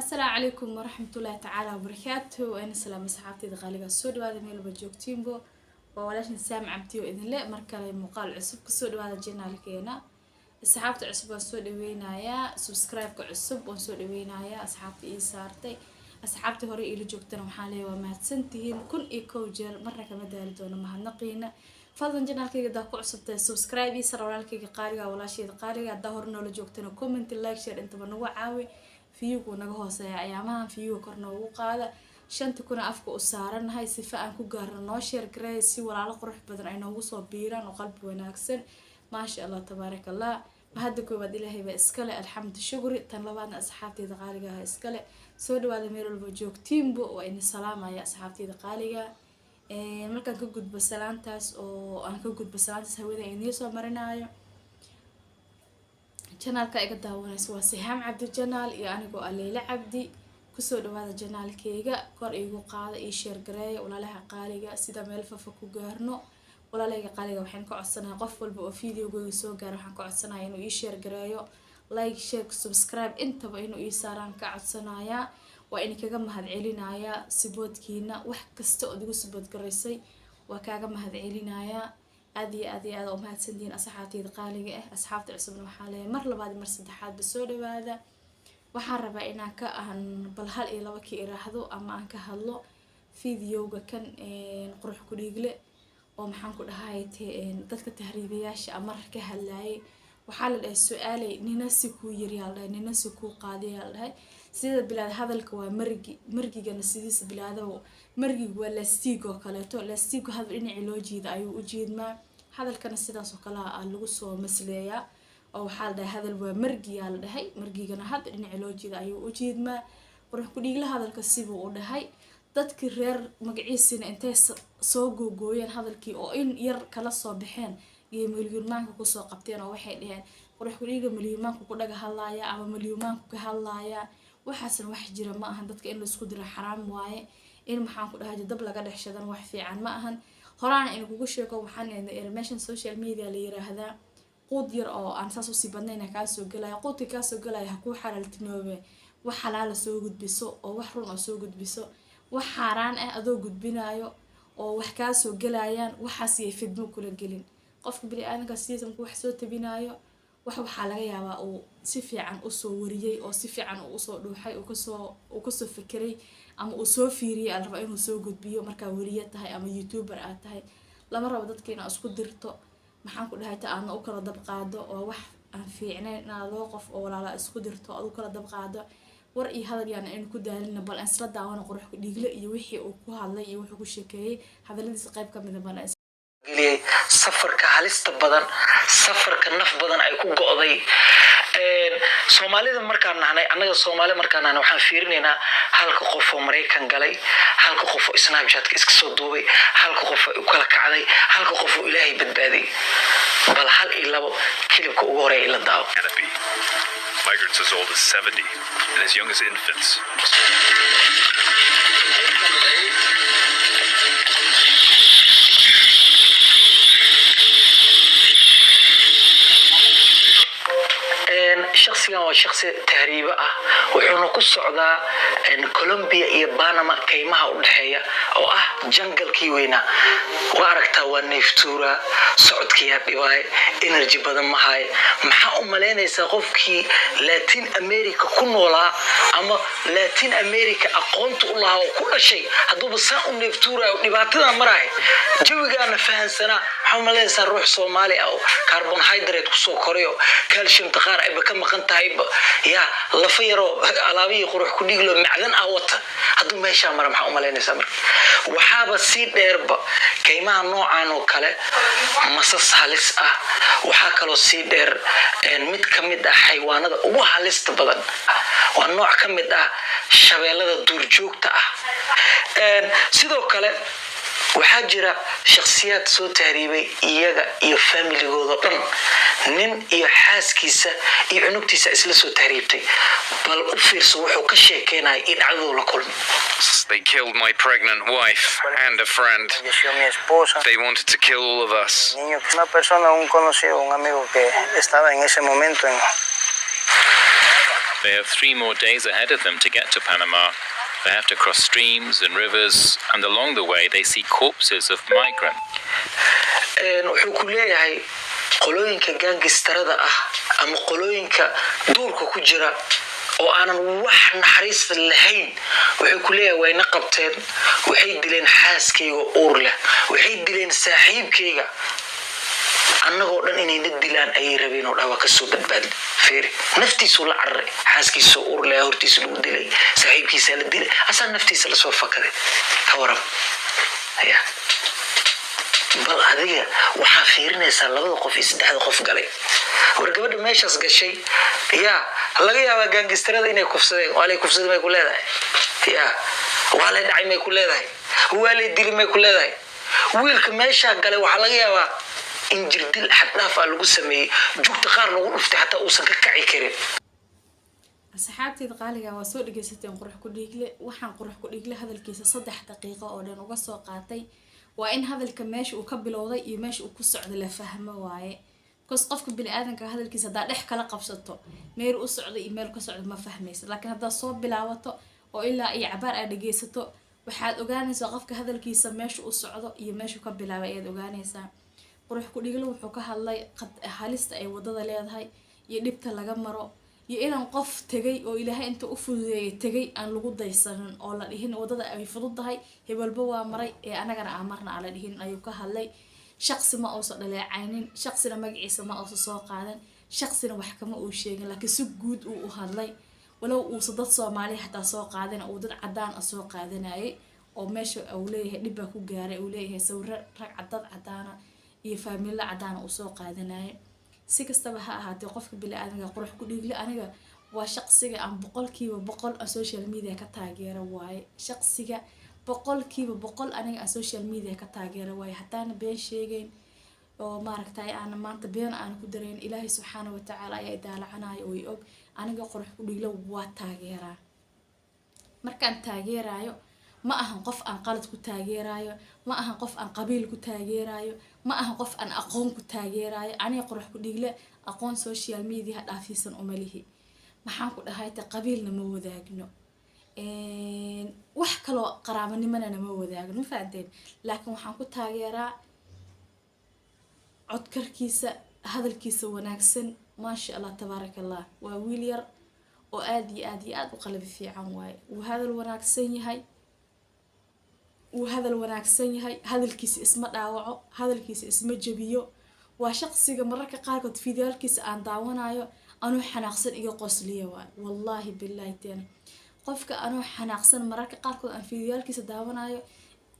Asalaamu calaykum waraxmatullaahi tacaala wabarakaatu. Waana salaam asxaabteyda qaaliga, soo dhawaada meel walba joogtiinbo. Waa walaashin Saam Cabdi oo idinle mar kale muuqaal cusub. Kusoo dhawaada channelkeena. Asxaabta cusub waan soo dhaweynayaa, subscribe-ka cusub waan soo dhaweynayaa, asxaabta ii saartay, asxaabta hore iila joogtana waxaan leeyahay waa mahadsantihiin 1001 jeer, marna kama daali doono mahadnaqiina. Fadlan channelkayga hadaa ku cusubtahay, subscribe ii sar, walaalkayga qaaliga, walaashayda qaaliga. Haddaa hore noola joogtana, comment, like, share intaba nagu caawi. Viewgu naga hooseeya ayaamahan, viewga kor noogu qaada. 5000 afka u saaranahay, sifa aan ku gaarno noo share gareey, si walaalo qurux badan ay noogu soo biiraan oo qalbi wanaagsan. Maasha Allah, tabaaraka Allah. Mahadda koowaad Ilaahay baa iskale, alxamdu shukri. Tan labaadna asxaabteyda qaaliga ah iskale. Soo dhawaada meel walba joogtiinbo, waa idin salaamaya asxaabteyda qaaliga. Markaan ka gudbo salaantaas oo aan ka gudbo salaantaas hawada idiin soo marinaayo, channelka iga daawanaysa waa Sihaam Cabdi channel iyo anigoo ah Leyle Cabdi. Kusoo dhawaada channelkeyga, kor iigu qaada, ii share gareeya, walaalaha qaaliga, sida meel fafa ku gaarno. Walaalahayga qaaliga, waxaan ka codsanaya qof walba oo videogeyga soo gaaro, waxaan ka codsanaya inuu ii share gareeyo, like, share, subscribe intaba inuu ii saaraan ka codsanayaa. Waa idinkaga mahad celinayaa supportkiina. Wax kasta ood igu support garaysay waa kaaga mahad celinayaa. Aad iyo aad iyo aad u mahadsantihiin asxaabteyda qaaliga ah. Asxaabta cusubna waxaa leeyahay mar labaad iyo mar saddexaadba soo dhawaada. Waxaan rabaa inaan ka aan bal hal iyo laba ka iraahdo ama aan ka hadlo videoga kan qurux ku dhiigle oo, maxaan ku dhahay, dadka tahriibayaasha amar ka hadlayay. Waxaa la dhahay su-aalay nina si kuu yiri yaa la dhahay, nina si kuu qaaday yaa la dhahay. Sida bilaad hadalka waa margi, margigana sidiisa bilaadaba margigu waa laastiig oo kaleeto. Laastiigu hadal dhinacii loo jiida ayuu u jiidmaa, hadalkana sidaas oo kale ah lagu soo masleeyaa. Oo waxaa la dhahay hadal waa margiyaa la dhahay, margigana hadda dhinaci loo jiida ayuu u jiidmaa. Qurux ku-dhiigla hadalka sibuu u dhahay, dadkii reer magaciisina intay soo googooyeen hadalkii oo in yar kala soo baxeen iyo milyuunmaanka kusoo qabteen, oo waxay dhaheen qurux ku-dhiiga milyuunmaanku ku dhaga hadlaaya ama milyuunmaanku ka hadlaaya. Waxaasna wax jira ma ahan. Dadka in laisku diro xaraam waaye, in, maxaan ku dhahay, dab laga dhex shadan wax fiican ma ahan. Horaana in kugu sheego waxaan meeshan social media la yiraahdaa, quud yar oo aan saas usii badnayn kaasoo gelaya, quudka kaasoo gelaya ha kuu xalaaltinoobe. Wax xalaala soo gudbiso oo wax run oo soo gudbiso. Wax xaaraan ah adoo gudbinayo oo wax kaasoo gelayaan, waxaas yay fidmo kula gelin. Qofka bini-aadanka sidiisa markuu wax soo tabinayo, wax waxaa laga yaabaa uu si fiican usoo wariyey oo si fiican uu usoo dhuuxay, uu kasoo fekeray ama uu soo fiiriyey ala rabaa inuu soo gudbiyo. Markaa weriye tahay ama YouTuber aad tahay, lama rabo dadka inaad isku dirto, maxaan ku dhahay, ta aadna u kala dab qaado. Oo wax aan fiicnayn inaad laba qof oo walaala isku dirto, aad u kala dab qaado. War iyo hadal yaana aynu ku daalina, bal aan isla daawano qurux ku dhiigle iyo wixii uu ku hadlay iyo wuxuu ku sheekeeyey hadaladiisa qayb ka mida bal. Geliyay safarka halista badan, safarka naf badan ay ku go'day. Soomaalida markaan nahnay, annaga Soomaali markaan nahnay, waxaan fiirinaynaa halka qof oo Maraykan galay, halka qof oo Snapchatka iska soo duubay, halka qof oo u kala kacday, halka qof oo Ilaahay badbaadiyay. Bal hal iyo labo clipka ugu horeeya ila daawo. Canopy. Migrants as old as 70 and as young as infants. Shaksigan waa shaksi tahriibo ah, wuxuuna ku socdaa Colombia iyo Panama kaymaha u dhexeeya oo ah junglekii weynaa. Waa aragtaa, waa neeftuura, socodkiyaa dhibaay, energy badan ma hayo. Maxaa u malaynaysaa qofkii Latin America ku noolaa ama Latin America aqoonta u lahaa oo ku dhashay, hadduuba saan u neeftuurayo, dhibaatada maraay, jawigaana fahansanaa? Maxaa u malaynaysaa ruux Soomaali ah oo carbohydrate kusoo koray oo calciumta qaar ayba ka maqan tahayba, ya lafa yaroo alaabihii qurux ku dhiiglo macdan ah wata, hadduu meeshaa mara? Maxaa u malaynaysaa? Marka waxaaba sii dheerba kaymaha noocan oo kale masas halis ah. Waxaa kaloo sii dheer mid ka mid ah xaywaanada ugu halista badan, waa nooc ka mid ah shabeellada duurjoogta ah. Sidoo kale waxaa jira shakhsiyaad soo tahriibay, iyaga iyo familigooda dhan, nin iyo xaaskiisa iyo cunugtiisa isla soo tahriibtay. Bal u fiirso wuxuu ka sheekeynaya iyo dhacdaduu la kulmay. They killed my pregnant wife and a friend. Falleció mi esposa, They wanted to kill all of us. Niño, una persona, un conocido, un amigo que estaba en ese momento en, They have 3 more days ahead of them to get to Panama. They have to cross streams and rivers, and along the way, they see corpses of migrants. Wuxuu ku leeyahay qolooyinka gangsterada ah ama qolooyinka duurka ku jira oo aanan wax naxariis lahayn, wuxuu ku leeyahay wayna qabteen, waxay dileen xaaskayga uur leh, waxay dileen saaxiibkayga, annagoo dhan inayna dilaan ayay rabeen oo dhawaa kasoo badbaadin. Fiiri, naftiisuu la cararay. Xaaskiisoo uur leh hortiisa lagu dilay, saaxiibkiisaa la dilay, asaa naftiisa lasoo fakaday. Ka waran ya? Bal adiga waxaa fiirinaysaa labada qof iyo saddexda qof galay. War gabadha meeshaas gashay yaa laga yaabaa gangsterada inay kufsadeen. Waa lay kufsaday may ku leedahay? Ya waa lay dhacay may ku leedahay? Waa lay dili may ku leedahay? Wiilka meeshaa galay waxaa laga yaabaa in jirdil xaddhaaf ah lagu sameeyey, jugta qaar lagu dhuftay, xataa uusan ka kaci karin. Asxaabteyda qaaliga, waa soo dhageysateen Qurux ku Dhiigle. Waxaan Qurux ku Dhiigle hadalkiisa 3 daqiiqo oo dhan uga soo qaatay waa in hadalka meesha uu ka bilowday iyo meesha uu ku socdo la fahmo waaye, because qofka bini-aadanka hadalkiisa haddaa dhex kala qabsato, meel u socda iyo meel ka socdo ma fahmaysa. Laakiin haddaad soo bilaabato oo ilaa iyo cabaar aad dhageysato, waxaad ogaanaysaa qofka hadalkiisa meesha u socdo iyo meeshuu ka bilaabay ayaad ogaanaysaa. Qurux ku Dhiigle wuxuu ka hadlay halista ay wadada leedahay iyo dhibta laga maro, iyo inaan qof tegay oo Ilaahay inta u fududeeyay tegay aan lagu daysanin oo la dhihin wadada ay fududahay, hebelba waa maray ee anagana aan marna aan la dhihin ayuu ka hadlay. Shaqsi ma uusan dhaleecaynin, shaqsina magaciisa ma uusan soo qaadan, shaqsina wax kama uu sheegin, laakiin si guud uu u hadlay. Walow uusan dad Soomaaliya xataa soo qaadin, uu dad cadaan ah soo qaadanayay oo meesha uu leeyahay dhib baa ku gaaray, uu leeyahay sawiro rag dad cadaana iyo faamilo cadaana uu soo qaadanayay. Si kastaba ha ahaatee, qofka bini-aadanka Qurux ku Dhiigle aniga waa shaqsiga aan 100% aan social media ka taageero waaye. Shaqsiga 100% aniga aan social media ka taageero waaye, haddaana been sheegeyn oo maaragtay aana maanta been aan ku darayn, Ilaahay subxaana watacaala ayaa idaalacanayo oo i og. Aniga Qurux ku Dhiiglo waa taageeraa. Markaan taageerayo, ma ahan qof aan qalad ku taageerayo, ma ahan qof aan qabiil ku taageerayo, ma ahan qof aan aqoon ku taageerayo. Aniga Qurux ku Dhiigle aqoon social media dhaafiisan uma lihi. Maxaan ku dhahay te, qabiilna ma wadaagno, wax kaloo qaraabanimana nama wadaagno, ma fahanteen? Laakiin waxaan ku taageeraa codkarkiisa, hadalkiisa wanaagsan. Maasha Allah, tabaaraka Allah, waa wiil yar oo aada iyo aada iyo aada u qalabi fiican waaye. Wuu hadal wanaagsan yahay, wuu hadal wanaagsan yahay, hadalkiisa isma dhaawaco, hadalkiisa isma jabiyo. Waa shaqsiga mararka qaarkood fiidiyaalkiisa aan daawanayo anuu xanaaqsan iga qosliya waay. Wallaahi billahi teena, qofka anuu xanaaqsan mararka qaarkood aan fiidiyaalkiisa daawanayo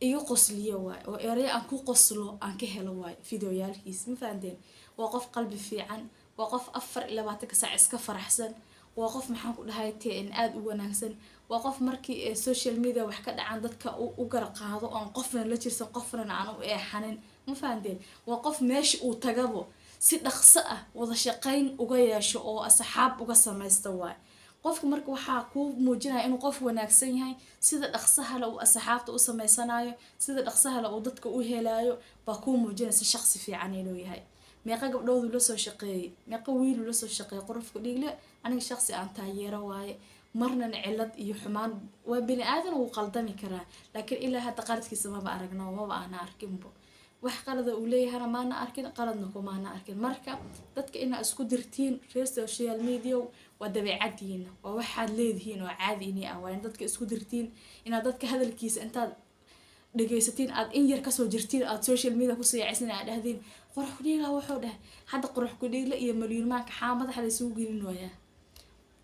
iga qosliya waay, oo ereyo aan ku qoslo aan ka helo waay fideoyaalkiisa, ma fahanteen? Waa qof qalbi fiican, waa qof 24-ka saac iska faraxsan, waa qof, maxaan ku dhahay teen, aada u wanaagsan. Waa qof markii social media wax ka dhacaan dadka u gar qaado oon qofna la jirsan, qofnana aan u eexanin, ma fahanteen? Waa qof meesha uu tagabo si dhaqso ah wada shaqayn uga yeesho oo asxaab uga samaysta waay. Qofka marka waxaa kuu muujinaya inuu qof wanaagsan yahay sida dhaqsahale uu asxaabta u sameysanayo, sida dhaqsahale uu dadka u helaayo baa kuu muujinaysa shaqsi fiican inuu yahay. Meeqa gabdhoodu lasoo shaqeeyey, meeqa wiilu lasoo shaqeeyey Qurufka Dhiigle. Aniga shaqsi aan taageero waaye. Marnana cilad iyo xumaan, waa bini aadan, wuu qaldami karaa, laakiin ilaa hadda qaladkiisa maba aragno, maba aana arkinbo. Wax qalada uu leeyahana maana arkin, qaladna kumaana arkin. Marka dadka inaa isku dirtiin reer social media waa dabeecadiina, waa waxaad leedihiin oo caadi ini ah. Waa in dadka isku dirtiin, inaad dadka hadalkiisa intaad dhegaysatiin aad in yar kasoo jirtiin, aad social media kusoo yaacaysin, aad dhahdiin Qurux Kudhiigla wuxuu dhahay. Hadda Qurux Kudhiigla iyo Malyuunmaanka xaa madaxa la isugu gelin waayaa?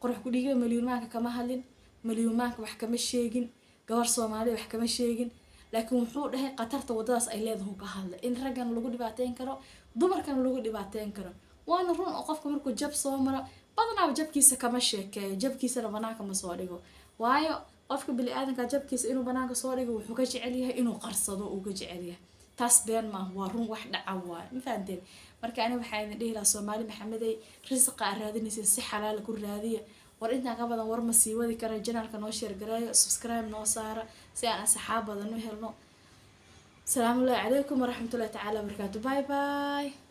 Qurux Kudhiigla Malyuunmaanka kama hadlin, Malyuunmaanka wax kama sheegin, gabar Soomaaliya wax kama sheegin, laakiin wuxuu dhahay khatarta wadadaas ay leedahay ka hadlay, in raggan lagu dhibaateyn karo, dumarkana lagu dhibaateyn karo. Waana run oo qofka markuu jab soo maro badanaaba jabkiisa kama sheekeeyo, jabkiisana banaanka ma soo dhigo. Waayo, qofka bini-aadanka jabkiisa inuu banaanka soo dhigo wuxuu ka jecel yahay inuu qarsado uu ka jecel yahay. Taas been maaha, waa run, wax dhaca waayo, ma fahanteen? Marka aniga waxaa idin dhihi lahaa, Soomaali Maxamedey, risiqa aad raadinaysin si xalaala ku raadiya. War intaan ka badan war ma sii wadi kara. Channelka noo share gareeyo, subscribe noo saara si aan asxaab badan u helno. Asalaamu calaykum waraxmatullahi tacaala wabarakaatu. Bye bye.